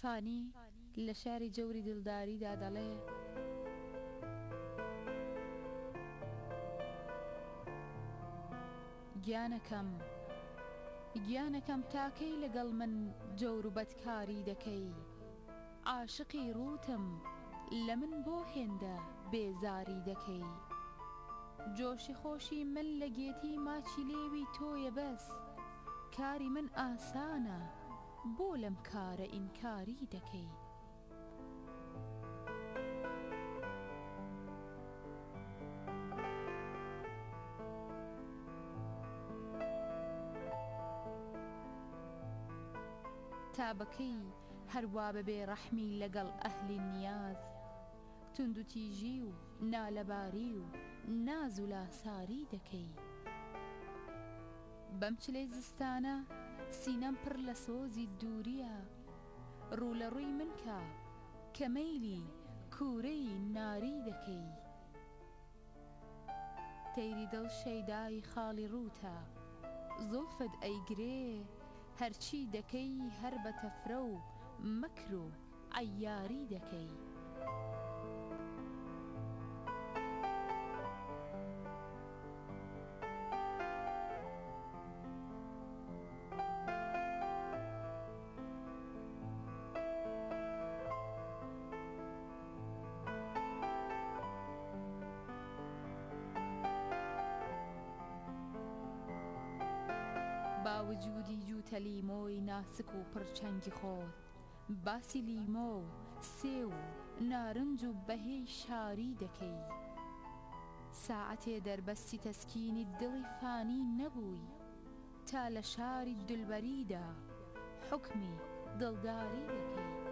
فانی لە شاری جەوری دڵداریدا دەڵێ. گیانەکەم، گیانەکەم تا کەی لەگەڵ من جەور و بەدکاری دەکەی؟ عاشقی ڕووتم، لە من بۆ هێندە بێزاری دەکەی؟ جۆشی خۆشی من لە گێتی ماچی لێوی تۆیە بەس، کاری من ئاسانە، بۆ لەم کارە ئینکاری دەکەی؟ تا بە کەی هەر وا بە بێ ڕەحمی لەگەڵ ئەهلی نیاز، توندوتیژی و نالەباری و ناز و لاساری دەکەی؟ بەم چلەی زستانە سینەم پڕ لە سۆزی دووریە، ڕوو لە ڕووی من کە، کە مەیلی کوورەی ناری دەکەی. تەیری دڵ شەیدای خاڵی ڕووتە، زوڵفت ئەیگرێ، هەرچی دەکەی هەر بە تەفرە و مەکر و عەیاری دەکەی. با وجودی جووتە لیمۆی ناسک و پڕ چەنگی خۆت، باسی لیمۆ و سێو و نارنج و بەهێی شاری دەکەی. ساعەتێ دەربەستی تەسکینی دڵی فانی نەبووی تا لە شاری دولبەریدا حوکمی دڵداری دەکەی.